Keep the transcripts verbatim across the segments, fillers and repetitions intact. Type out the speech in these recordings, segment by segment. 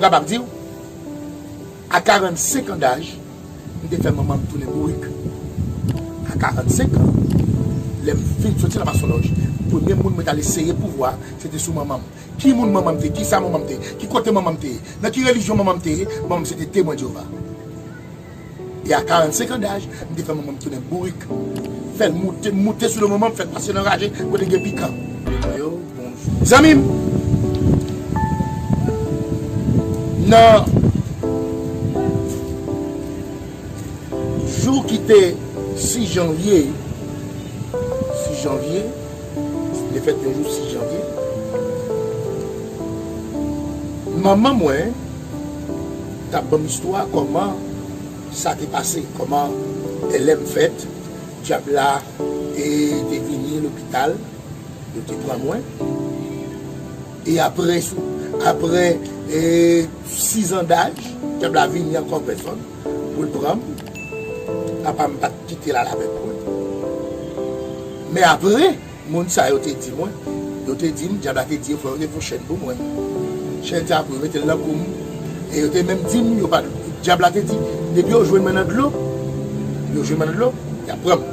Kapab di w, a karannsenk an daj, m te fè manman m tounen bourik. A karannsenk an, lè m fin soti nan Mason Lòj, premye moun mwen t al eseye pouvwa, se te sou manman m. Ki moun manman m te ye? Kisa manman m te ye? Ki kote manman m te ye? Nan ki relijyon manman m te ye? Manman m se te Temwen Jewova. E a karannsenk an daj, m te fè manman m tounen bourik. Fè l moute, moute sou do manman m, fè l pase nan raje, kote gen pikan. Yo, bonjou. Zanmi m, nan jou ki te sis janvye, sis janvye, li te fèt yon jou sis janvye, manman mwen t ap ban m istwa kòman sa te pase, kòman lè m fèt, dyab la, e, te vini lopital, yo te pran mwen. E apre, sou, apre, e, sis an daj, dyab la vini ankò an pèsòn pou l pran m. Papa m pa t kite l al avèk mwen. Men apre, moun sa yo te di mwen, yo te di m, dyab la te di yo fò yo te fè yon chèn pou mwen. Chèn sa pou yo mete l nan kou m. E yo te menm di m, yo pa, dyab la te di, depi yo jwenn mwen nan dlo, yo jwenn mwen nan dlo, y ap pran m.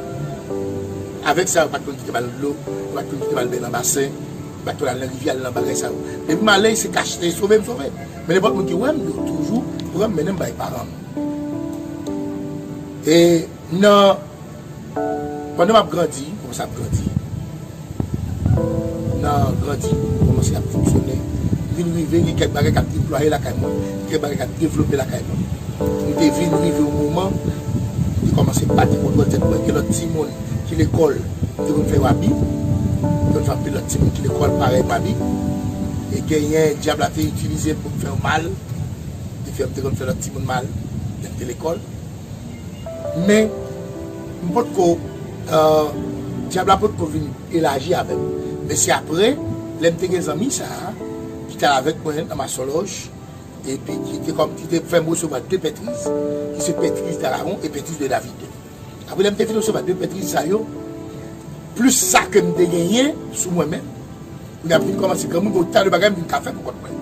Avèk sa, yo pa t konn kite m al nan dlo, yo pa t konn kite m al beny nan basen, yo pa t konn al nan rivyè, al nan bagay sa yo. Depi m ale, se kache, se sove m sove. Men nenpòt moun ki wè m, yo toujou pran m, mennen m bay paran m. E nan, pandan m ap grandi, m kòmanse ap grandi. Nan grandi, m kòmanse ap fonksyone. Vin rive, gen kèk bagay k ap deplwaye lakay mwen, gen kèk bagay k ap devlope lakay mwen. M te vin rive yon moman, m te kòmanse pati kontwòl tèt mwen, gen lòt timoun ki lekòl, m te konn fè yo abi. M te konn fè anpil lòt timoun ki lekòl parèy m abi. E genyen, dyab la te itilize m pou m fè yo mal. Te fè m te konn fè lòt timoun mal, lè m te lekòl. Men, m potko, euh, dyab la potko vin elaji avè m. Men se apre, lè m te gen zanmi sa a, ki t al avèk mwen nan Mason Lòj, epi ki te kòm, ki te fè m resevwa de pètriz, ki se pètriz Darawon e pètriz de David. Apre lè m te fin resevwa de pètriz sa yo, plis sa ke m te genyen sou mwen menm, kounye a m vin kòmanse granmoun, gen yon ta de bagay m vin ka fè pou kont mwen.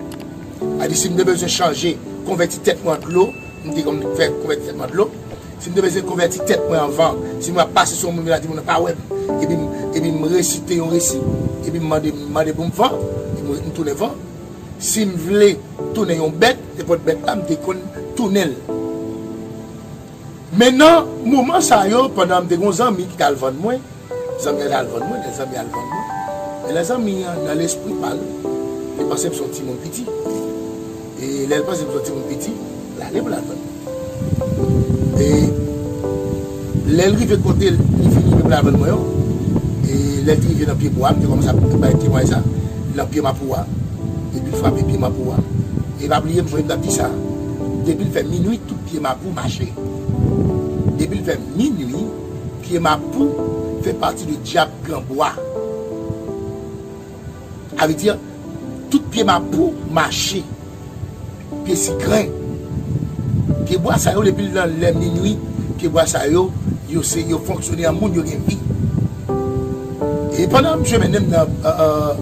Sa di, si m te bezwen chanje, konvèti tèt mwen an dlo, m te konn fè konvèti tèt mwen an dlo. Si m te bezwen konvèti tèt mwen anvan, si mwen ap pase sou yon moun, m ta di moun nan pa wè m, epi m, epi m resite yon resi, epi m mande, m mande pou m van, epi m, m tounen van. Si m vle tounen yon bèt, nenpòt bèt la, m te konn tounen l. Men nan moman sa yo, pandan m te gen yon zanmi ki t al vann mwen, zanmi an t al vann mwen, lè zanmi an al vann mwen, men lè zanmi an, nan lespri pa l, li panse m se yon timoun piti. E lè l panse m se yon timoun piti, l ale pou l al vann mwen. E lè l rive kote l, li fin rive pou l al vann mwen yo, e lè l te rive nan pye bwa, m te kòmanse ap bay temwayaj sa, nan pye mapou a, epi l frape pye mapou a. E pa bliye, m konn ap di sa, depi l fè minui, tout pye mapou mache. Depi l fè minui, pye mapou fè pati de dyab granbwa. Sa vle di, tout pye mapou mache. Pye sigren. Pye bwa sa yo, depi l nan lè minui, pye bwa sa yo, yo se, yo fonksyone an moun, yo gen vi. E pandan misye mennen m nan, euh, euh,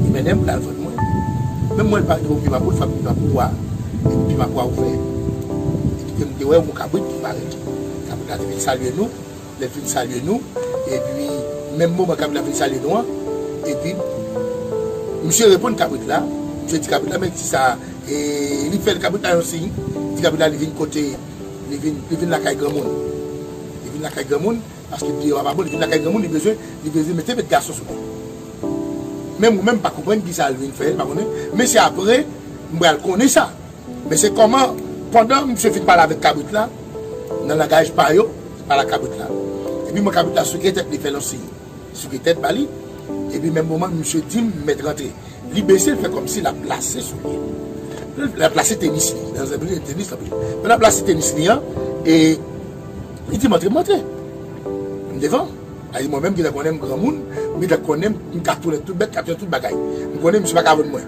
li mennen m pou l al vann mwen. Menm mwen, l pa rive pye mapou, l frape pye mapou a. Epi pye mapou a ouvè. Epi m te wè yon kabrit ki parèt. Kabrit la te vin salye nou. Lè l fin salye nou, epi menm moman kabrit la fin salye nou an, epi misye reponn kabrit la, misye di kabrit la, men ti sa, e, li fè kabrit la yon siy, di kabrit la li vin kote, li vin, li vin lakay granmoun. Li vin lakay granmoun, paske deyò a pa bon, li vin lakay granmoun, li bezwen, li bezwen mete met gason sou kò l. Menm ou menm pa konprann kisa l vin fè, l pa konnen, men se apre, m pral konnen sa. Men se kòman, pandan misye fin pale avèk kabrit la, nan langaj pa yo, li pale ak kabrit la. Epi mwen kabrit la souke tèt li, fè l yon siy. Li souke tèt ba li. Epi menm moman, misye di m, mèt rantre. Li bese, l fè kòmsi l ap lase soulye. L ap lase tenis li, nan zanmi tenis la. Pandan l ap lase tenis li an, e li di m antre, m antre. M devan. Sa di mwen menm ki ta konnen m granmoun, m ki ta konnen m ka tounen tout bèt, ka tounen tout bagay. M konnen misye pa ka vann mwen.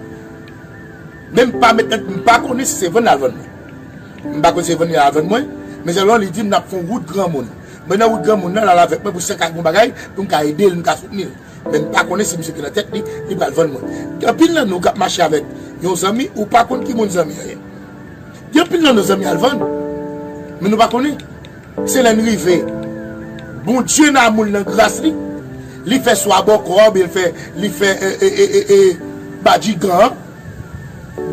Men m pa met, m pa konnen si se vann l al vann mwen. M pa konnen si se vann li al vann mwen, men sèlman li di m n ap fè yon wout granmoun. Men nan wout granmoun nan, l al avèk mwen pou si l ka gen yon bagay, pou m ka ede l, m ka soutni l. Men m pa konnen si misye te nan tèt li, li pral vann mwen. Gen anpil nan nou k ap mache avèk yon zanmi, ou pa konn ki moun zanmi an ye. Gen anpil nan nou zanmi al vann, men nou pa konnen. Se lè n rive, Bondye nan amoul nan gras li, li fè swa bòkò, oubyen li fè, li fè e, e, e, e, e, badjigan an,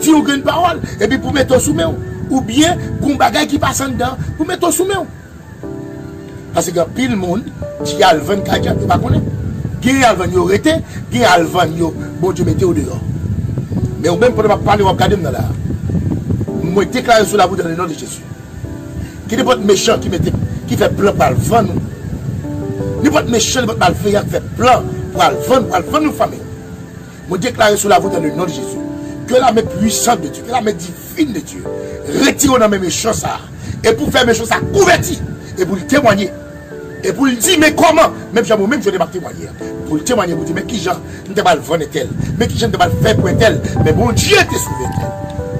di yon grenn pawòl, epi pou mete w sou men w, oubyen gon bagay ki pase anndan pou mete w sou men w. Paske gen anpil moun ki al vann kay dyab, yo pa konnen. Gen al vann yo rete, gen al vann yo, Bondye mete yo deyò. Men ou menm, pandan m ap pale, w ap gade m nan la. Mwen deklare sou la, dans le nom de Jésus. Ki nenpòt mechan ki mete, ki fè plan pral vann ou. Nenpòt mechan, nenpòt malveyan ki fè plan pral vann, pral vann ou fanmi. Mwen deklare sou la, dans le nom de Jésus, que la main puissante de Dieu, que la main divine de Dieu retire w nan men mechan sa a. E pou fè mechan sa a konvèti, e pou l temwanye, e pou l di, men kòman, menm jan mwen menm, jodi a m ap temwanye, pou l temwanye, pou di, men kijan m te pral vann entèl, men kijan m te pral fè pou entèl, men Bondye te sove entèl.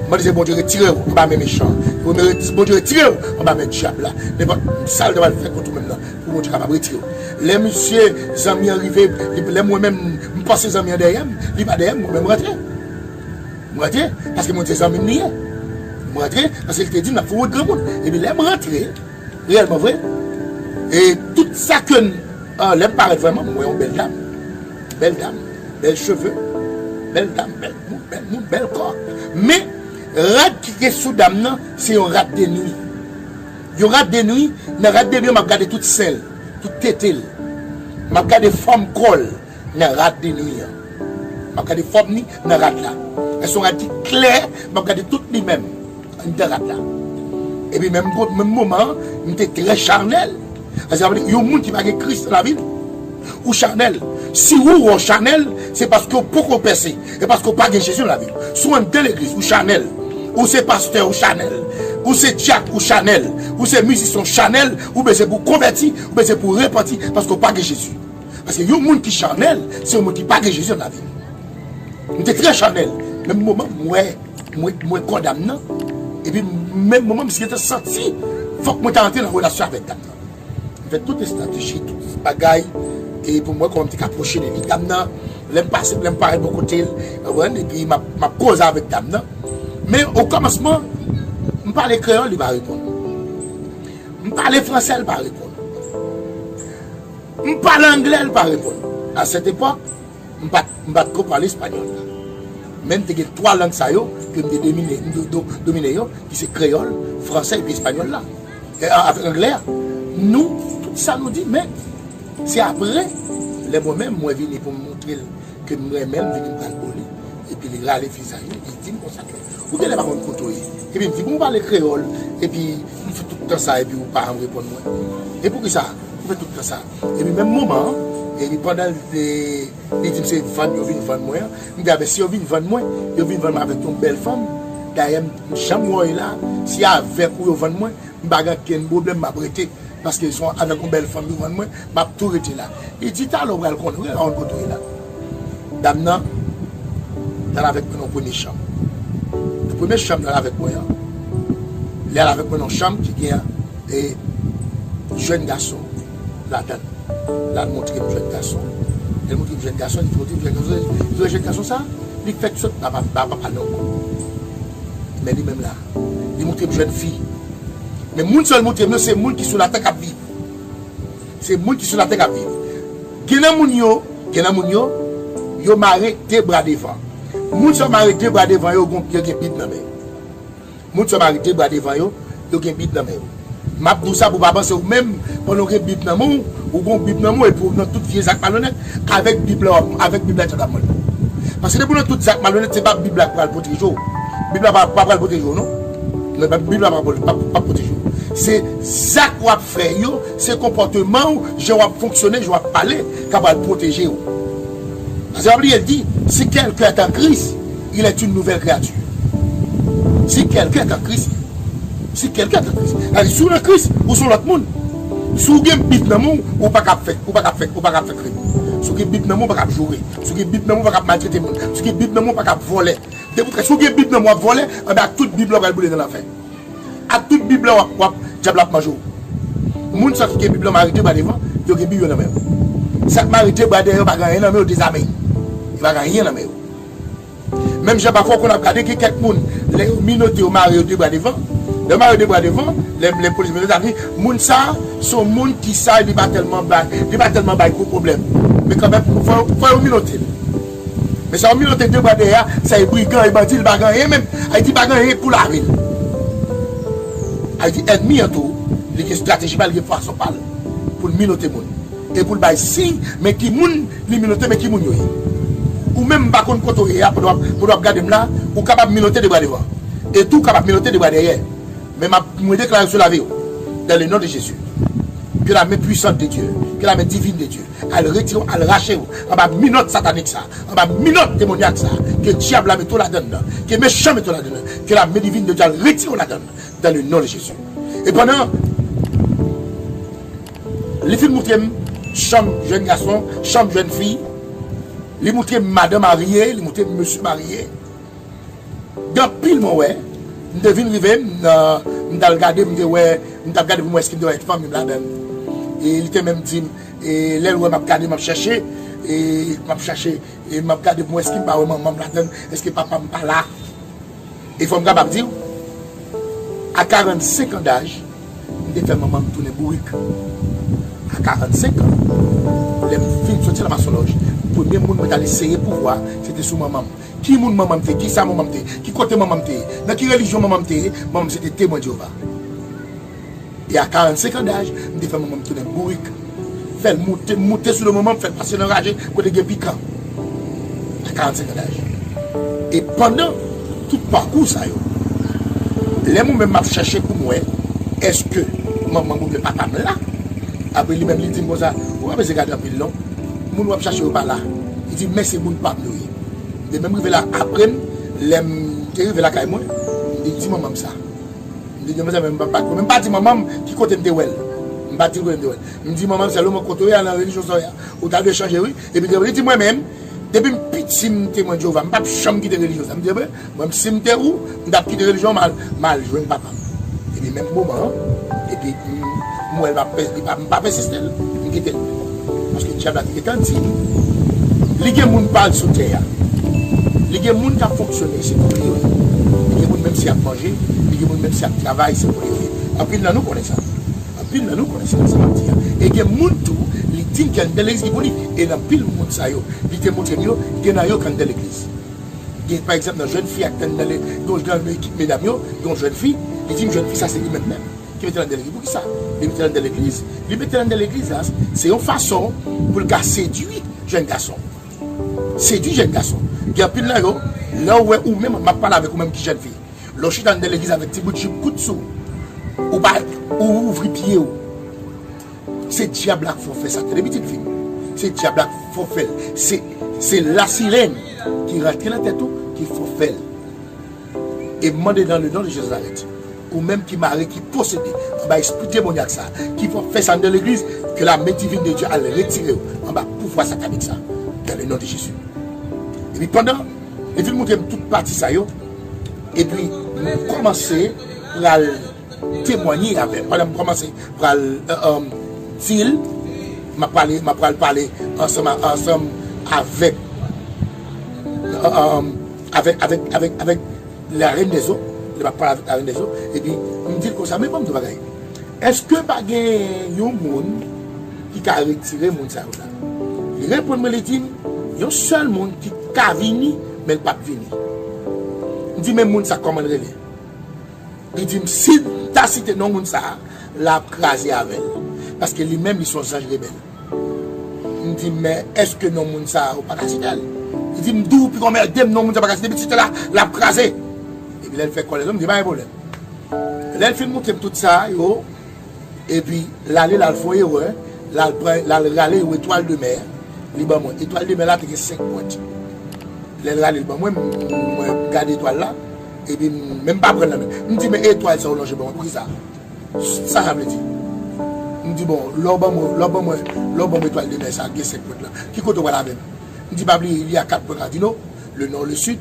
Mwen di, se Bondye retire w anba men mechan, Bondye retire w anba men dyab la, nenpòt sa l te pral fè kont ou menm nan, pou Bondye kapab retire w. Lè misye, zanmi an rive, li, lè mwen menm, m panse zanmi an dèyè m, li pa dèyè m, mwen menm m rantre. M rantre, paske mwen se zanmi m li ye. M rantre, paske li te di m l ap fè wout granmoun. Epi lè m rantre, reyèlman vre, e tout sa ke m, ah, lè m parèt vrèman, m wè yon bèl dam. Bèl dam, bèl cheve, bèl dam, bèl moun, bèl moun, bèl kò. Men, rad ki te sou dam nan, se yon rad de nwi. Yon rad de nwi, nan rad de nwi an, m ap gade tout sen l, tout tete l. M ap gade fòm kò l nan rad de nwi an. M ap gade fòm li nan rad la. Èske se yon rad ki klè, m ap gade tout li menm anndan rad la. Epi menm, menm moman an, m te trè chanèl. Sa vle di, yon moun ki pa gen Kris nan lavi l, ou chanèl. Si ou wè w chanèl, se paske w poko pèse. E paske w pa gen Jezi nan lavi w. Si w anndan legliz, ou chanèl. Ou se pastè, ou chanèl. Ou se dyak, ou chanèl. Ou se mizisyen, ou chanèl. Ou bezwen pou w konvèti, ou bezwen pou w repanti, paske w pa gen Jezi. Paske yon moun ki chanèl, se yon moun ki pa gen Jezi nan lavi l. M te trè chanèl. Menm moman, m wè, m wè, m wè kò dam nan. Epi menm moman, m te santi, fòk mwen ta antre nan relasyon avèk dam nan. M fè tout estrateji, tout bagay, e pou m wè kòman m te ka pwoche de li. Dam nan, lè m pase, lè m parèt bò kote l, ou konprann, epi m ap, m ap koze avèk dam nan. Men, okòmansman, m pale kreyòl, li pa reponn. M pale fransè, li pa reponn. M pale anglè, li pa reponn. A sèt epòk, m pa t, m pa t ko pale espanyòl la. Men m te gen twa lang sa yo ke m te domine, m do, do, domine yo, ki se kreyòl, fransè epi espanyòl la. E, a, avèk anglè a. Nou, tout sa nou di, men se apre, lè mwen menm, mwen vini pou m montre l ke m renmen l, m vini m pral bo li, epi li rale vizaj li, li di m konsa ke ou genlè pa konn kote w ye. Epi m di, bon, ou pale kreyòl, epi m fè tout tan sa, epi ou pa janm reponn mwen. E poukisa ou fè tout tan sa? Epi menm moman an, epi pandan l te, li di m se vann yo vin vann mwen an, m di, a ben, si yo vin vann mwen, yo vin vann mwen avèk yon bèl fanm. Dayè, m janm wè w ye la, si avèk ou yo vann mwen, m pa gen okenn pwoblèm, m ap rete. Paske se avèk yon bèl fanm yo vann mwen, m ap tou rete la. Li di, talè w pral konnen, ou genlè pa konn kote w ye la. Dam nan, l al avèk mwen nan yon premye chanm. Nan premye chanm, l al avèk mwen an, li al avèk mwen nan yon chanm ki gen, e, jèn gason ladan l. L al montre m jèn gason. Lè l montre m jèn gason, li montre m jèn gason, li di, jèn gason sa, li fèk sot ba, ba, ba papa l nan kou. Men li menm la, li montre m jèn fi. Men moun sa yo l montre m yo, se moun ki sou latè k ap viv. Se moun ki sou latè k ap viv. Gen nan moun yo, gen nan moun yo, yo mare de bra devan. Moun sa yo mare de bra devan yo, gon, yo gen Bib nan men yo. Moun sa yo mare de bra devan yo, yo gen Bib nan men yo. M ap di w sa pou w pa panse ou menm, pandan w gen Bib nan men w, ou gon Bib nan men w, epi w nan tout vye zak malonèt, avèk Bib la, w ap, avèk Bib la, dyab la ap mòde w. Paske depi w nan tout zak malonèt, se pa Bib la k pral pwoteje w. Bib la pa, pa pral pwoteje w, non. Non, Bib la pa, pa, pa pwoteje w. Se zak w ap fè yo, se konpòteman w, jan w ap fonksyone, jan w ap pale, k ap pral pwoteje w. Paske Bib li di, si quelqu'un est en Christ, il est une nouvelle créature. Si quelqu'un est en Christ, si quelqu'un est en Christ. Sa vle di, si w nan Kris, ou se yon lòt moun. Si w gen Bib nan men w, ou pa ka fè, ou pa ka fè, ou pa ka fè krim. Si w gen Bib nan men w, ou pa ka joure. Si w gen Bib nan men w, ou pa ka maltrete moun. Si w gen Bib nan men w, ou pa ka vòlè. Depi w, si w gen Bib nan men w, w ap vòlè, anben ak tout Bib la, w pral boule nan lanfè. Ak tout Bib la, w ap, w ap, dyab la ap manje w. Moun sa ki gen Bib la mare de bra devan, yo gen Bib yo nan men yo. Sa k mare de bra dèyè yo pa gen anyen nan men yo, dezame. Yo pa gen anyen nan men yo. Menm jan pafwa w konn ap gade gen kèk moun, lè yo minote, yo mare yo de bra devan. Lè yo mare yo de bra devan, lè, lè polis minote, sa vle di, moun sa, se yon moun ki sa, li pa tèlman bay, li pa tèlman bay gwo pwoblèm. Men kanmenm, fò, fò yo minote l. Men sa yo minote de bra dèyè a, sa e brigan, e bandi, li pa gen anyen menm. Ayiti pa gen anyen pou lavi l. Ayiti ènmi an tou, li gen estrateji pa l, li gen fason pa l pou l minote moun. E pou l bay siy, men ki moun li minote, men ki moun yo ye. Ou menm m pa konn kote w ye a, pandan w ap, pandan w ap gade m la, ou kapab minote de bra devan. E tou w kapab minote de bra dèyè. Men m ap, mwen deklare sou lavi w, dans le nom de Jésus, que la main puissante de Dieu, que la main divine de Dieu, al retire w, al rache w, anba minòt satanik sa, anba minòt demonyak sa, ke dyab la mete w ladann nan, ke mechan mete w ladann nan, que la main divine de Dieu al retire w ladann nan, dans le nom de Jésus. E pandan li fin moutre m chanm jèn gason, chanm jèn fi, li moutre m madan marye, li moutre m mesye marye. Gen anpil mwen wè, m te vin rive, m, nan, m t al gade, m te wè, m t ap gade pou m wè èske m te wè fanmi m ladann. E li te menm di m, e lè l wè m ap gade, m ap chèche, e m ap chache, e m ap gade pou m wè èske m pa wè manman m ladann, èske papa m pa la. E fò m kapab di w, a karannsenk an daj, m te fè manman m tounen bourik. A karannsenk an, lè m fin soti nan masonlòj, premye moun mwen t al eseye pouvwa, se te sou manman m. Ki moun manman m te ye? Kisa manman m te ye? Ki kote manman m te ye? Nan ki relijyon manman m te ye? Manman m se te Temwen Jewova. E a karannsenk an daj, m te fè manman m tounen bourik. Fè l moute, moute sou do manman m, fè l pase nan raje, kote gen pikan. A karannsenk an daj. E pandan tout pakou sa yo, lè mwen menm m ap chèche pou m wè, èske manman m oubyen papa m la? Apre li menm li di m konsa, ou pa bezwen gade anpil non. Moun w ap chache yo pa la. Li di, men se moun pa m yo ye. M te menm rive la apre m, lè m te rive lakay mwen, m te di manman m sa. M te di manman sa, men m pa, pa, men m pa di manman m ki kote m te wè l. M pa di l kote m te wè l. M di manman m, sèlman kote w ye a nan relijyon sa w ye a, ou ta dwe chanje wi. Epi li di mwen menm, depi m piti m Temwen Jewova, m p ap janm kite relijyon sa. M di, ebyen, mwen, si m te ou, m t ap kite relijyon, m al, m al jwenn papa m. Epi menm moman an, epi m, m wè l pa, li pa, m pa pèsiste l, m kite l. Paske dyab la te gentan di m, li gen moun pa l sou tè a. Li gen moun k ap fonksyone, se pou li yo ye. Li gen moun menm si y ap manje, li gen moun menm si y ap travay, se pou li yo ye. Anpil nan nou konnen sa. Anpil nan nou konnen sa, sa m ap di a. E gen moun tou, li di m ki anndan legliz ki pou li. E nan pil moun sa yo, li te montre m yo, gen nan yo ki anndan legliz. Gen, pa egzanp, nan jèn fi ak nan, nan le, nan, nan ekip medam yo, gen yon jèn fi, li di m jèn fi sa se li menm menm ki mete l anndan legliz. Poukisa? Li mete l anndan legliz. Li mete l anndan legliz la, se yon fason pou l ka sedui jèn gason. Sedui jèn gason. Gen anpil nan yo, lè w wè ou menm, m ap pale avèk ou menm ki jèn fi. Lè w chita anndan legliz avèk ti bout jip kout sou ou, ou pa, ou ouvri pye w. Se dyab la k fè w fè sa, tande pitit fi m. Se dyab la k fè w fè l. Se, se lasiren ki rantre nan tèt ou ki fè w fè l. E m mande dans le nom de Jésus Nazareth, ou menm ki mare, ki posede anba espri demonyak sa, ki fè w fè sa anndan legliz, ke la main divine de Dieu al retire w anba pouvwa satanik sa, dans le nom de Jésus. Epi pandan li fin montre m tout pati sa yo, epi m kòmanse pral temwanye avè l. Pandan m kòmanse pral, euh, euh, di l, m ap pale, m ap pral pale ansanm a, ansanm avèk, euh, euh, avèk, avèk, avèk, avèk la reine des eaux, lè m ap pale avèk la reine des eaux, epi m di l konsa, men ban m di w bagay. Èske pa gen yon moun ki ka retire moun sa yo la? Li reponn mwen, li di m, yon sèl moun ki ka vini, men l p ap vini. M di, men moun sa kòman l rele? Li di m, si m ta site non moun sa a, l ap kraze avè l. Paske li menm, li se yon zanj rebèl. M di, men èske non moun sa a, ou pa ka site l? Li di m, di w pi konmède m, non moun sa a pa ka site, depi site la, l ap kraze. Epi lè l fè kòlè, m di, pa gen pwoblèm. Lè l fin montre m tout sa yo, epi l ale, l al fè yon erè, l al pran, l al rale yon etwal de mè, li ban mwen. Etwal de mè la te gen senk pwent. Lè l rale l ban mwen, m, mwen gade etwal la, epi m, men m pa pran l nan men. M di, men etwal sa w lonje ban mwen, poukisa? Sa sa vle di? M di, bon, lè w ban mwen, lè w ban mwen, lè w ban mwen etwal de mè sa, gen senk pwent lan, ki kote w pral avè m? M di, pa bliye, il y a quatre points cardinaux, le nord, le sud,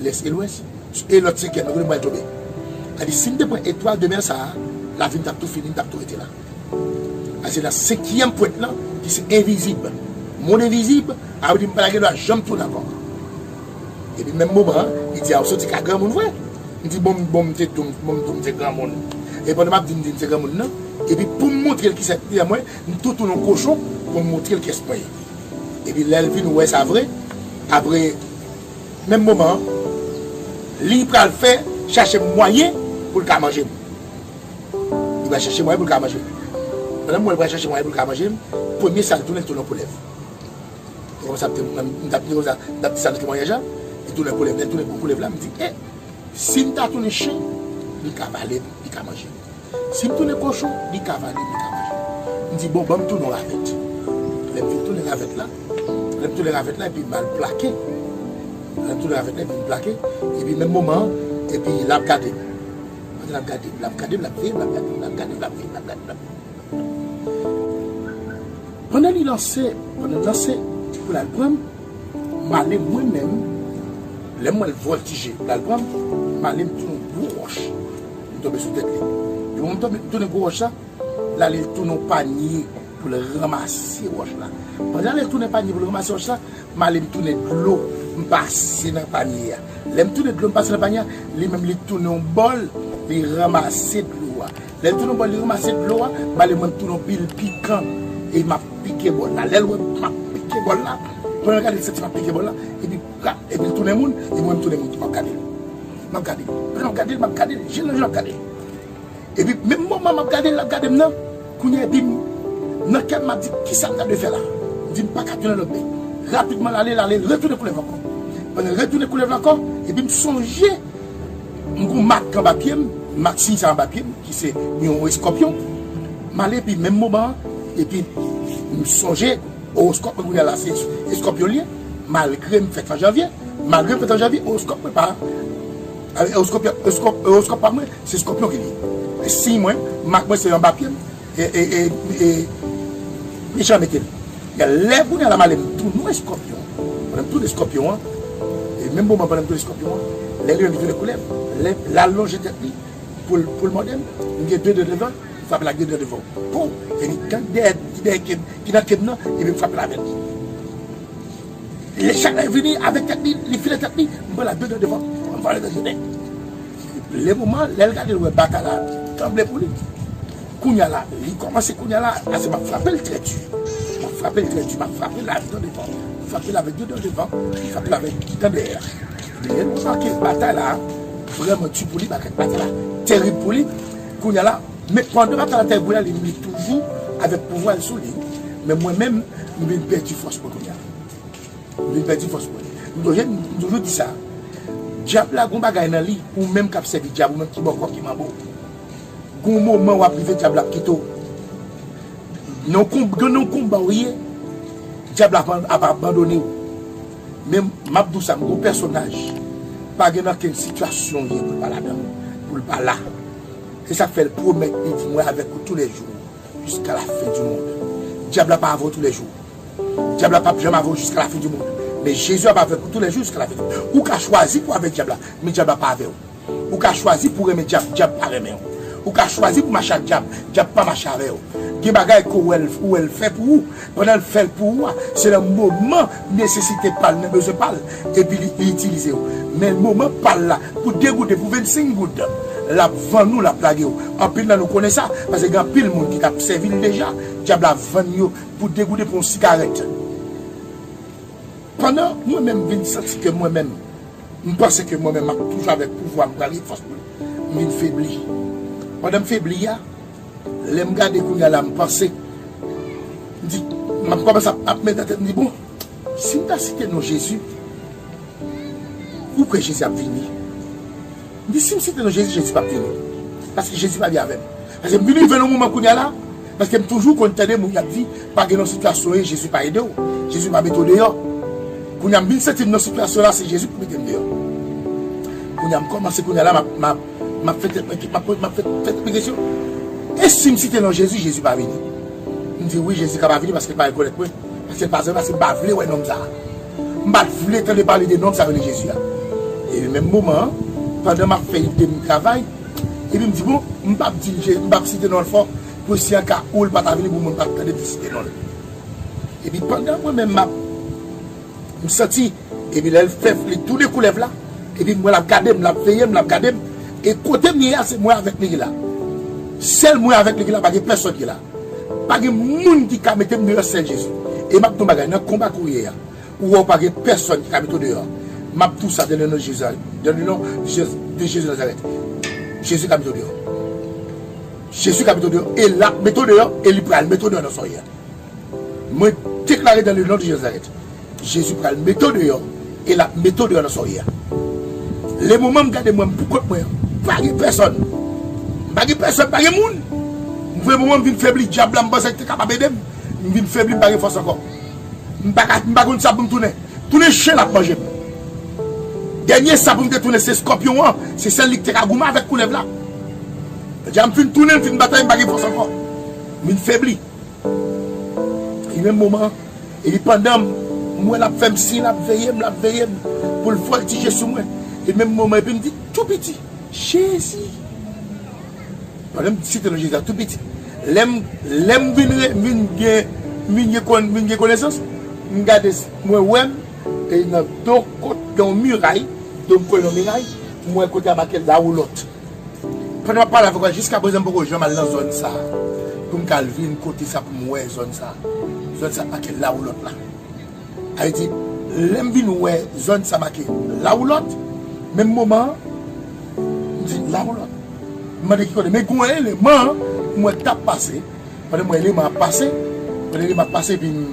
l'est et l'ouest. E lòt senkyèm nan, kote m pral tonbe? Sa di, si m te pran etwal de mè sa a, lavi m t ap tou fini, m t ap tou rete la. Paske nan senkyèm pwent lan, ki se envizib, Mond envizib, a vle di m pa ta gen dwa janm tounen ankò. Epi menm moman an, li di, a, ou soti ka granmoun vre? M di, bon, bon, m te di w, bon, m di w m se granmoun. E pandan m ap di m di m se granmoun nan, epi pou m montre l kisa ki anndan mwen, m tou tounen yon kochon pou m montre l kiyès mwen ye. Epi lè l vin wè sa vre, apre, menm moman an, li pral fè, chache mwayen pou l ka manje m. Li pral chache mwayen pou l ka manje m. Pandan m wè l pral chache mwayen pou l ka manje m, premye sa l tounen, l tounen yon koulèv. E kòmsa m te, m t ap di konsa, m t ap di sa nan temwayaj la, li tounen koulèv. Lè l tounen koulèv la, m di, e, si m ta tounen chen, li ka vale m, li ka manje m. Si m tounen kochon, li ka vale m, li ka manje m. M di, bon, ban m tounen yon ravèt. Lè m fin tounen ravèt la, lè m tounen ravèt la, epi m al plake. Lè m tounen ravèt la, epi m plake, epi menm moman an, epi l ap gade m. Pandan l ap gade m, l ap gade m, l ap veye m, l ap gade m, l ap gade m, l ap veye m, l ap gade m, l ap veye m. Pandan li lanse, pandan l lanse pou l al pran m, m ale mwen menm, lè m wè l vòltije pou l al pran m, m ale m tounen yon gwo wòch, m tonbe sou tèt li. Epi mwen m tonbe, m tounen gwo wòch la, l ale l tounen yon panye pou l ranmase wòch la. Pandan l ale l tounen panye pou l ranmase wòch la, m ale m tounen dlo, m pase nan panye a. Lè m tounen dlo, m pase nan panye a, li menm li tounen yon bòl, li ranmase dlo a. Lè l tounen yon bòl, li ranmase dlo a, m ale mwen m tounen yon pil pikan, e m ap pike bòl la. Lè l wè m ap pike bòl la, pandan l gade l santi m ap pike bòl la, epi, epi l tounen moun, e mwen m tounen moun tou, m ap gade l. M ap gade l. Pandan m ap gade l, m ap gade l, je nan je m ap gade l. Epi menm moman m ap gade l, l ap gade m nan, kounye a epi m, nan kè m, m ap di, kisa m ta dwe fè la? M di, m pa ka tounen lòt bò. Rapidman, l ale, l ale, l retounen koulèv ankò. Pandan l retounen koulèv la ankò, epi m sonje, m gon mak anba pye m, mak siy sa anba pye m, ki se yon eskòpyon. M ale, epi menm moman an, epi m sonje, owoskòp mwen kounye a la, se eskòpyon l ye, malgre m fèt an janvye, malgre m fèt an janvye, owoskòp mwen pa, owoskòp, owoskòp, owoskòp pa mwen, se eskòpyon ki li ye. E siy mwen, mak mwen se anba pye m, e, e, e, e, mechan mete l. Lè kounye a la m ale m tounen eskòpyon, pandan m tounen eskòpyon an, e menm moman pandan m tounen eskòpyon an, lè li menm li tounen koulèv, lè l al lonje tèt li, pou l, pou l mòde m, m gen de dan devan, m frape l ak de dan devan. Pou, epi gang dèyè, ki dèyè ke m, ki nan ke m nan, epi m frape l avè l. Lè chalè vini avèk tèt li, li file tèt li, m pran l ak de dan devan, m frape l nan jenè. Le moman, lè l gade l wè batay la tranble pou li. Kounye a la, li kòmanse kounye a la, ase m ap frape l trè di. M ap frape l trè di, m ap frape l avèk de dan devan, m frape l avèk de dan devan, m frape l avèk de dan dèyè. Lè l remake batay la vrèman di pou li, batay la terib pou li. Kounye a la, men pandan batay la terib pou li, li, li toujou avèk pouvwa l sou li. Men mwen menm, m vin pèdi fòs mwen kounye a. M vin pèdi fòs mwen. M toujou, m toujou di sa. Dyab la gon bagay nan li, ou menm k ap sèvi dyab, ou menm ki bòkò, ki manbo. Gon moman w ap rive, dyab la ap kite w. Nan konb-, nan konba w ye, dyab la ap, ap abandone w. Men m ap di w sa, m gon pèsonaj pa gen nan kenn sitiyasyon w ye pou l pa ladan, pou l pa la. Se sa k fè l pwomèt, li di, mwen avèk ou toulèjou, jiska la fen di mond. Dyab la pa avè w toulèjou. Dyab la p ap janm avè w jiska la fen di mond. Men Jezi ap avèk ou toulèjou jiska la fen di mond. Ou ka chwazi pou w avèk dyab la, men dyab la pa avè w. Ou ka chwazi pou w renmen dyab, dyab pa renmen w. Ou ka chwazi pou w mache ak dyab, dyab pa mache avè w. Gen bagay ke w wè l, ou wè l fè pou ou, pandan l fè l pou ou a, se nan moman nesesite pa l, nan bezwen pa l, epi li, li itilize w. Men moman pa l la, pou de goud, pou vennsenk goud, l ap vann ou, l ap lage w. Anpil nan nou konnen sa, paske gen anpil moun ki t ap sèvi l deja, dyab la vann yo pou de goud, pou yon sigarèt. Pandan mwen menm vin santi ke mwen menm, m panse ke mwen menm m ap toujou avèk pouvwa, m pral gen fòs pou m vin febli. Pandan m febli a, lè m gade kounye a la, m panse, m di, m ap kòmanse ap, ap met nan tèt, m di, bon, si m ta site non Jezi, ou kwè Jezi ap vini? M di, si m site non Jezi, Jezi p ap vini. Paske Jezi pa byen avè m. Paske m vin rive nan moman kounye a la, paske m toujou konn tande moun y ap di, pa gen nan sitiyasyon w ye, Jezi pa ede w. Jezi pa mete w deyò. Kounye a m vin santi m nan sitiyasyon la, se Jezi pou mete m deyò. Kounye a m kòmanse kounye a la, m ap, m ap, m ap fè tèt mwen, m ap, m ap fè tèt mwen kesyon. E si m site non Jezi, Jezi pa vini? M di wi, Jezi ka pa vini paske l pa rekonèt mwen. Paske l pa, paske m pa vle wè nonm sa a. M pa t vle tande pale de nonm sa yo rele Jezi a. Epi menm moman an, pandan m ap fè ide m travay, epi m di, bon, m p ap di l, m p ap site non l fò, pou si an ka ou l pa ta vini, pou moun pa t tande m site non l. Epi pandan mwen menm m ap, m santi, epi lè l fè, li tounen kou lèv la, epi m wè l ap gade m, l ap veye m, l ap gade m. E kote m ye a, se mwen avèk li ki la. Sèl mwen avèk li ki la, pa gen pèsòn ki la. Pa gen moun ki ka mete m deyò, sèl Jezi. E m ap di w bagay, nan konba kounye a, ou wè w pa gen pèsòn ki ka mete w deyò. M ap di w sa dans le nom de Jésus, dans le nom de Jésus, de Jésus Nazareth. Jezi ka mete w deyò. Jezi ka mete w deyò, e l ap mete w deyò, e li pral mete w deyò nan sa w ye a. Mwen deklare dans le nom de Jésus Nazareth, Jezi pral mete w deyò, e l ap mete w deyò nan sa w ye a. Le moman m gade mwen, m pou kont mwen, pa gen pèsòn. M pa gen pèsòn, pa gen moun. M vre moman m vin febli, dyab la m panse te kapab ede m. M vin febli, m pa gen fòs ankò. M pa ka, m pa konn sa pou m tounen. Tounen chen l ap manje m. Dènye sa pou m te tounen se skòpyon an, se sèl li ki te ka goumen avèk koulèv la. Dyab m fin tounen, m fin batay, m pa gen fòs ankò. M vin febli. E menm moman, epi pandan m, m wè l ap fè m siy, l ap veye m, l ap veye m, pou l vòltije sou mwen. E menm moman, epi m di tou piti, Jezi! Pandan m site non Jezi a tou piti. Lè m, lè m vin, re- vin gen, vin gen, kon- vin gen konesans, m gade, mwen wè m, e nan do kot, gen yon miray, do m kole nan miray, m wè kote a make lawoulant. Pandan m ap pale avèk ou, jiska prezan m poko janm al nan zòn sa a. Pou m ka al vin kote sa, pou m wè zòn sa a. Zòn sa a make lawoulant la. Sa vle di, lè m vin wè zòn sa make lawoulant, menm moman an, m di lawoulant. M mande ki kote, men gen yon eleman, m wè k t ap pase, pandan m wè eleman ap pase, pandan eleman ap pase, epi m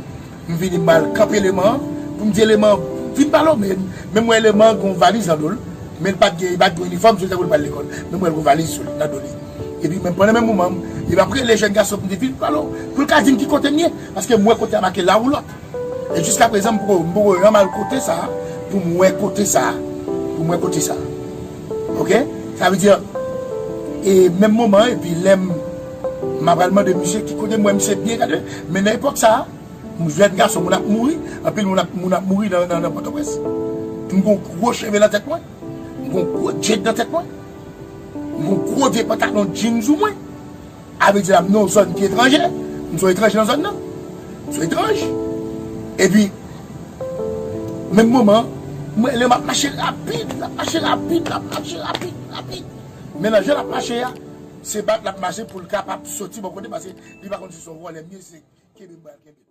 M vini m al kanpe eleman an, pou m di eleman an vin pale w, men, men m wè eleman an gen yon valiz nan do l, men l pa t gen, li pa t gen inifòm, se tankou l pral lekòl, men m wè l gen yon valiz sou li, nan do li. Epi menm pandan menm moman, li ap rele jèn gason pou m di vin pale w, pou l ka di m ki kote m ye, paske m wè kote a make lawoulant. E jiska prezan, m poko, m poko janm al kote sa a, pou m wè kote sa a, pou m wè kote sa a. Oke? Sa vle di, e menm moman, epi lè m, m ap al mande misye ki kote m wè misye byen gade, men nan epòk sa a, M jèn gason, moun ap mouri, anpil moun ap, moun ap mouri nan, nan, nan Pòtoprens. M gon gwo cheve nan tèt mwen, m gon gwo djed nan tèt mwen, m gon gwo vye pantalon jeans sou mwen. A vle di la, m nan yon zòn ki etranje, m se yon etranje nan zòn nan. M se yon etranje. Epi, menm moman, m wè lè m ap mache rapid, l ap mache rapid, l ap mache rapid, rapid. Men nan jan l ap mache a, se bat l ap mache pou l kapab soti bò kote, paske li pa konn si se yon vòlè m ye, se kenbe m pral kenbe.